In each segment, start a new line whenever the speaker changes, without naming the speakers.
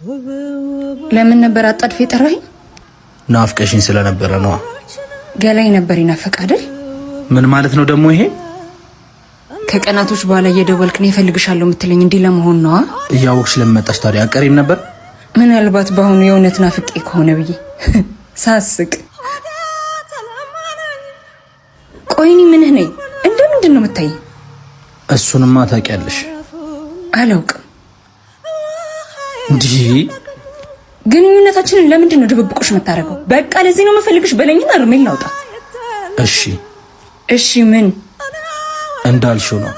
ለምን ነበር አጣድፌ የጠራኸኝ?
ናፍቀሽኝ ስለነበረ ነዋ።
ገላይ ነበር ይናፈቅ አይደል?
ምን ማለት ነው ደግሞ ይሄ?
ከቀናቶች በኋላ እየደወልክ ነው እፈልግሻለሁ የምትለኝ እንዲህ ለመሆን ነዋ።
እያወቅሽ ለመጣሽ ታዲያ አቀሪም ነበር?
ምናልባት በአሁኑ የእውነት ናፍቄ ከሆነ ብዬ ሳስቅ። ቆይ እኔ ምንህ ነኝ? እንደ ምንድን ነው የምታይኝ?
እሱንማ ታውቂያለሽ።
አላውቅም።
እንዲህ
ግንኙነታችንን ለምንድን ነው ድብብቆሽ የምታደርገው? በቃ ለዚህ ነው የምፈልግሽ በለኝና እርሜን ላውጣ።
እሺ
እሺ። ምን
እንዳልሽው ነው።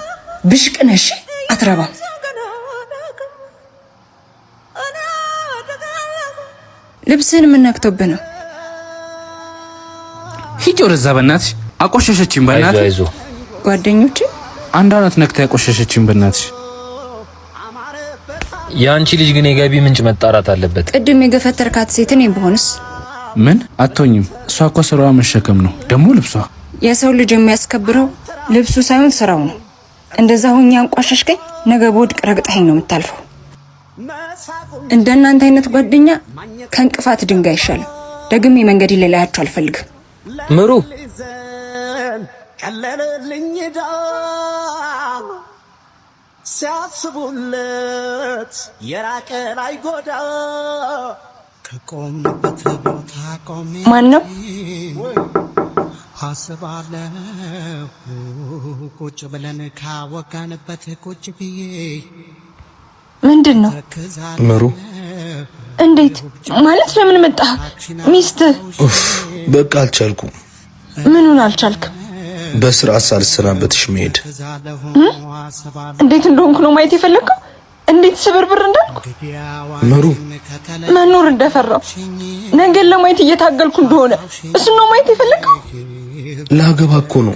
ብሽቅ ነህ። እሺ አትረባም። ልብስህን የምናክተውብህ ነው።
ሂጂ ወደዛ በእናትሽ። አቆሸሸችኝ በእናትሽ።
ጓደኞቼ
አንድ አናት ነክታ ያቆሸሸችኝ በእናትሽ።
የአንቺ ልጅ ግን የገቢ ምንጭ መጣራት አለበት።
ቅድም የገፈተርካት ሴት እኔ ብሆንስ?
ምን አትሆኝም። እሷ እኮ ስራዋ መሸከም ነው፣ ደግሞ ልብሷ።
የሰው ልጅ የሚያስከብረው ልብሱ ሳይሆን ስራው ነው። እንደዛ ሁኛ አንቋሸሽከኝ፣ ነገ በወድቅ ረግጠኸኝ ነው የምታልፈው። እንደናንተ አይነት ጓደኛ ከእንቅፋት ድንጋይ አይሻልም። ደግሜ መንገድ ላይ ላያችሁ አልፈልግም።
ምሩ
ሲያስቡለት የራቀን አይጎዳ። ከቆምንበት ቦታ ቆሜ
ማን ነው?
አስባለሁ ቁጭ ብለን ካወጋንበት ቁጭ ብዬ
ምንድን ነው
ምሩ?
እንዴት ማለት ለምን መጣ? ሚስት
በቃ አልቻልኩም።
ምኑን አልቻልክም?
በስርዓት ሳልሰናበትሽ መሄድ
እንዴት እንደሆንኩ ነው ማየት የፈለግከው? እንዴት ስብርብር እንዳልኩ
ምሩ፣
መኖር እንደፈራው ነገን ለማየት እየታገልኩ እንደሆነ እሱን ነው ማየት የፈለግከው?
ላገባ እኮ ነው።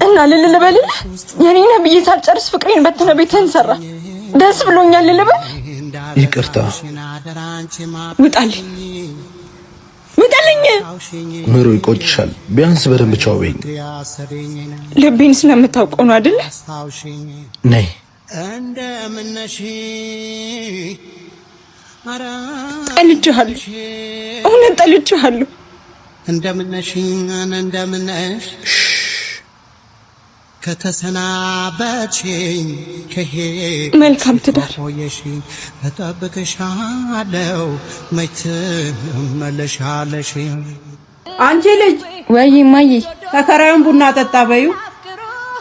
እና ልል ልበልልህ? የኔ ነህ ብዬ ሳልጨርስ ፍቅሬን በትነ ቤትህን ሰራ። ደስ ብሎኛል ልበል?
ይቅርታ።
ውጣልኝ፣ ውጣልኝ።
ምሩ ይቆጭሻል። ቢያንስ በደንብ ቻው በይኝ።
ልቤን ስለምታውቀው ነው አይደለ?
ነይ።
ጠልቼሃለሁ፣ እውነት ጠልቼሃለሁ።
እንደምነሽ እንደምነሽ ከተሰናበትሽኝ ከሄድሽ
መልካም ትዳር።
ቆየሽኝ እጠብቅሻለሁ መች ትመለሻለሽ።
አንቺ ልጅ
ወይ እማዬ፣
ተከራዩን ቡና ጠጣ በዩ።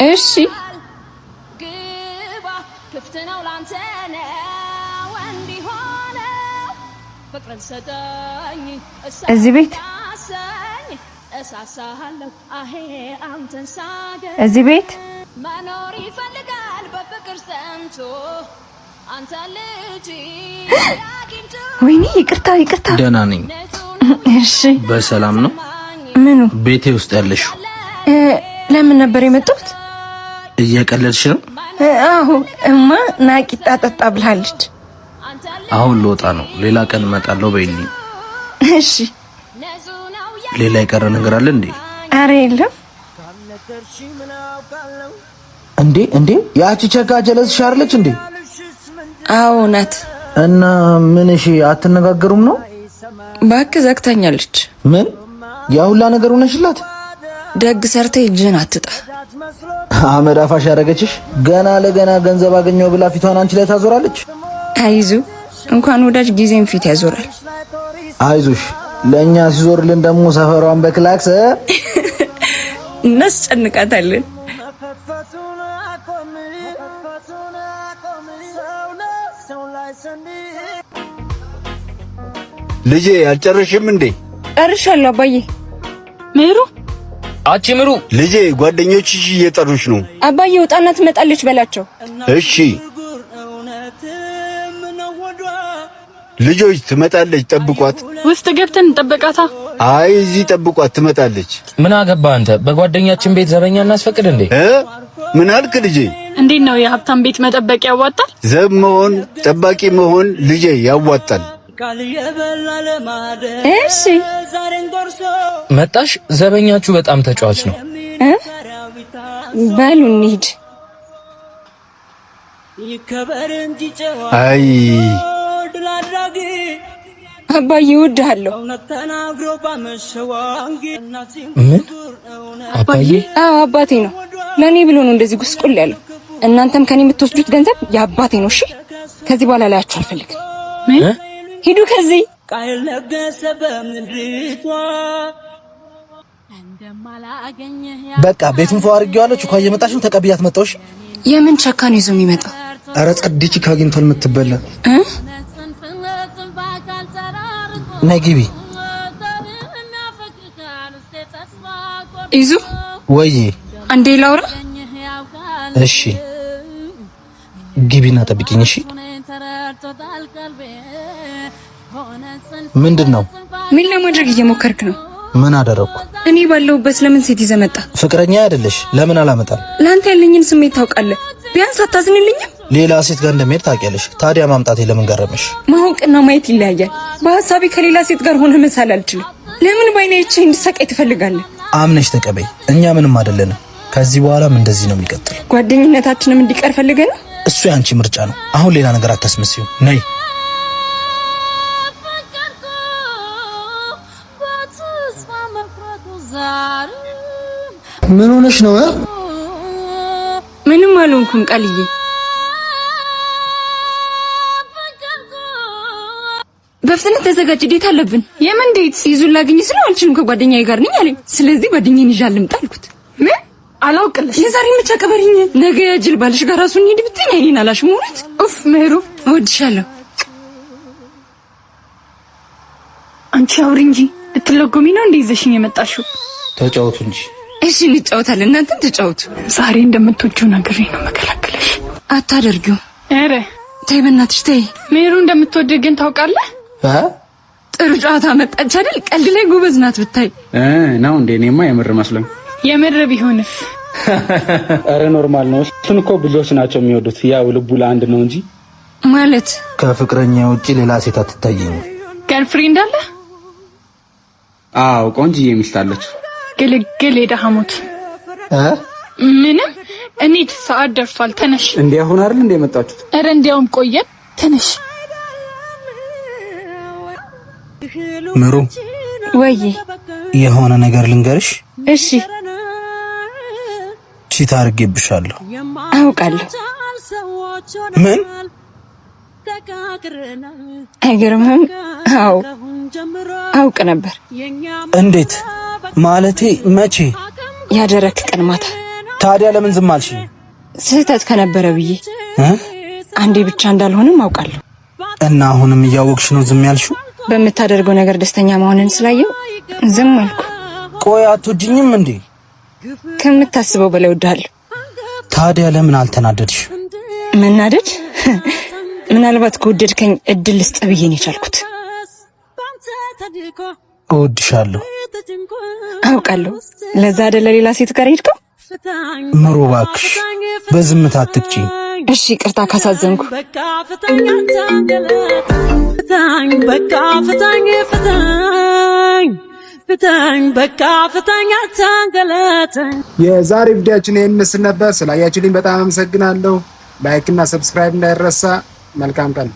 እሺ እዚህ ቤት እዚህ ቤት ወይኔ፣ ይቅርታ ይቅርታ።
ደህና ነኝ።
እሺ፣
በሰላም ነው?
ምኑ?
ቤቴ ውስጥ ያለሽው?
ለምን ነበር የመጣሁት?
እየቀለድሽ ነው?
አዎ፣ እማ ና ቂጣ ጠጣ ብላለች።
አሁን ልወጣ ነው። ሌላ ቀን እመጣለሁ በይልኝ።
እሺ።
ሌላ የቀረ ነገር አለ እንዴ?
አረ የለም።
እንዴ እንዴ፣ ያቺ ቸካ ጀለስሽ አይደለች እንዴ?
አዎ ናት።
እና ምን? እሺ አትነጋገሩም ነው?
እባክህ ዘግታኛለች።
ምን ያ ሁላ ነገር ሆነሽላት?
ደግ ሰርተህ እጅህን አትጣ።
አመድ አፋሽ ያደረገችሽ ገና ለገና ገንዘብ አገኘው ብላ ፊቷን አንቺ ላይ ታዞራለች።
አይዙ እንኳን ወዳጅ ጊዜም ፊት ያዞራል።
አይዞሽ ለእኛ ሲዞርልን ደግሞ ሰፈሯን በክላክስ
እናስጨንቃታለን።
ልጄ አልጨረሽም እንዴ?
ጨርሻለሁ አባዬ። ምሩ
አቺ ምሩ፣
ልጄ ጓደኞችሽ እየጠሩሽ ነው።
አባዬ ውጣና ትመጣለች በላቸው።
እሺ ልጆች፣ ትመጣለች፣ ጠብቋት።
ውስጥ ገብተን እንጠብቃታ።
አይ እዚህ ጠብቋት፣ ትመጣለች።
ምን አገባ አንተ? በጓደኛችን ቤት ዘበኛ እናስፈቅድ እንዴ?
ምን አልክ ልጄ?
እንዴት ነው የሀብታም ቤት መጠበቅ ያዋጣል?
ዘብ መሆን ጠባቂ መሆን ልጄ ያዋጣል።
እሺ
መጣሽ። ዘበኛችሁ በጣም ተጫዋች ነው።
በሉ እንሂድ።
አይ
አባዬ እወድሃለሁ።
ምን አባዬ?
አዎ አባቴ ነው። ለእኔ ብሎ ነው እንደዚህ ጉስቁል ያለው። እናንተም ከኔ የምትወስዱት ገንዘብ የአባቴ ነው። እሺ፣ ከዚህ በኋላ ላያችሁ አልፈልግም።
ምን?
ሂዱ ከዚህ።
በቃ ቤቱን ፎ አድርጌዋለሁ። ቹካ እየመጣች ነው። ተቀብያት መጣሁሽ።
የምን ቸካ ነው ይዞ የሚመጣው?
ኧረ ጸዴ ቺካ አግኝቷል የምትበላ። ነይ ግቢ።
ይዙ
ወይ
አንዴ ላውራ።
እሺ ግቢና ጠብቂኝ። እሺ ምንድን ነው?
ምን ለማድረግ እየሞከርክ ነው?
ምን አደረግኩ?
እኔ ባለሁበት ለምን ሴት ይዘህ መጣ?
ፍቅረኛ አይደለሽ? ለምን አላመጣም?
ለአንተ ያለኝን ስሜት ታውቃለህ። ቢያንስ አታዝንልኝም?
ሌላ ሴት ጋር እንደሚሄድ ታውቂያለሽ። ታዲያ ማምጣቴ ለምን ገረመሽ?
ማወቅና ማየት ይለያያል። በሀሳቤ ከሌላ ሴት ጋር ሆነ መሳል አልችልም። ለምን ባይኔ አይቼ እንድሰቃይ ትፈልጋለህ?
አምነሽ ተቀበይ። እኛ ምንም አይደለንም። ከዚህ በኋላም እንደዚህ ነው የሚቀጥለው።
ጓደኝነታችንም እንዲቀር ፈልገህ ነው?
እሱ የአንቺ ምርጫ ነው። አሁን ሌላ ነገር አታስመስዩ። ነይ።
ምን ሆነሽ ነው?
ምንም አልሆንኩም ቃልዬ። በፍጥነት ተዘጋጅ፣ date አለብን።
የምን date?
ይዙን ላገኝ ስለው አልችልም ከጓደኛዬ ጋር ነኝ አለኝ። ስለዚህ ጓደኛዬን ይዤ አልምጣ አልኩት።
ምን? አላውቅልሽ።
የዛሬ ብቻ ቅበሪኝ። ነገ የጅል ባልሽ ጋር ራሱ እንሂድ ብትይኝ አይኔን አላሽም። እውነት
ኡፍ ምህሩ፣
እወድሻለሁ።
አንቺ አውሪ እንጂ ልትለጎሚ ነው እንዴ ይዘሽኝ የመጣሽው?
ተጫወቱ እንጂ።
እሺ እንጫወታለን፣ እናንተም ተጫወቱ።
ዛሬ እንደምትወጂው ነግሬ ነው መከላከለሽ።
አታደርጊው።
ኧረ
ተይ በእናትሽ ተይ።
ምህሩ እንደምትወድ ግን ታውቃለህ?
ጥሩ ጨዋታ መጣች አይደል? ቀልድ ላይ ጎበዝ ናት ብታይ።
ነው እንዴ? እኔማ የምር መስሎኝ።
የምር ቢሆንስ?
ኧረ normal ነው። እሱን እኮ ብዙዎች ናቸው የሚወዱት። ያው ልቡ ለአንድ ነው እንጂ።
ማለት
ከፍቅረኛ ውጪ ሌላ ሴት አትታየኝም።
Girlfriend አለ?
አዎ ቆንጅዬ ሚስት አለች።
ግልግል የደሃ ሞት። ምንም እንሂድ፣ ሰዓት ደርሷል። ተነሽ።
እንዴ አሁን አይደል እንዴ የመጣችሁት?
ኧረ እንዲያውም ቆየን። ተነሽ።
ምሩ
ወይ
የሆነ ነገር ልንገርሽ።
እሺ።
Cheat አድርጌብሻለሁ።
አውቃለሁ።
ምን?
አይገርምህም? አዎ አውቅ ነበር።
እንዴት? ማለቴ መቼ?
ያደረክ ቀን ማታ።
ታዲያ ለምን ዝም አልሽ?
ስህተት ከነበረ ብዬ። አንዴ ብቻ እንዳልሆነም አውቃለሁ።
እና አሁንም እያወቅሽ ነው ዝም ያልሽው?
በምታደርገው ነገር ደስተኛ መሆንን ስላየው ዝም አልኩ።
ቆይ አትወጂኝም እንዴ?
ከምታስበው በላይ እወድሃለሁ።
ታዲያ ለምን አልተናደድሽ?
መናደድ? ምናልባት ከወደድከኝ እድል ልስጥ ብዬ ነው የቻልኩት።
እወድሻለሁ።
አውቃለሁ። ለዛ አይደለ ሌላ ሴት ጋር ሄድከው?
ምሩ እባክሽ በዝምታ አትቅጪኝ።
እሺ ይቅርታ ካሳዘንኩ።
በቃ ፍታኝ በቃ ፍታኝ ፍታኝ ፍታኝ በቃ ፍታኝ አታንገላታኝ።
የዛሬ ቪዲዮአችን ይህን ይመስል ነበር። ስላያችሁልኝ በጣም አመሰግናለሁ። Like እና subscribe እንዳይረሳ። መልካም ቀን።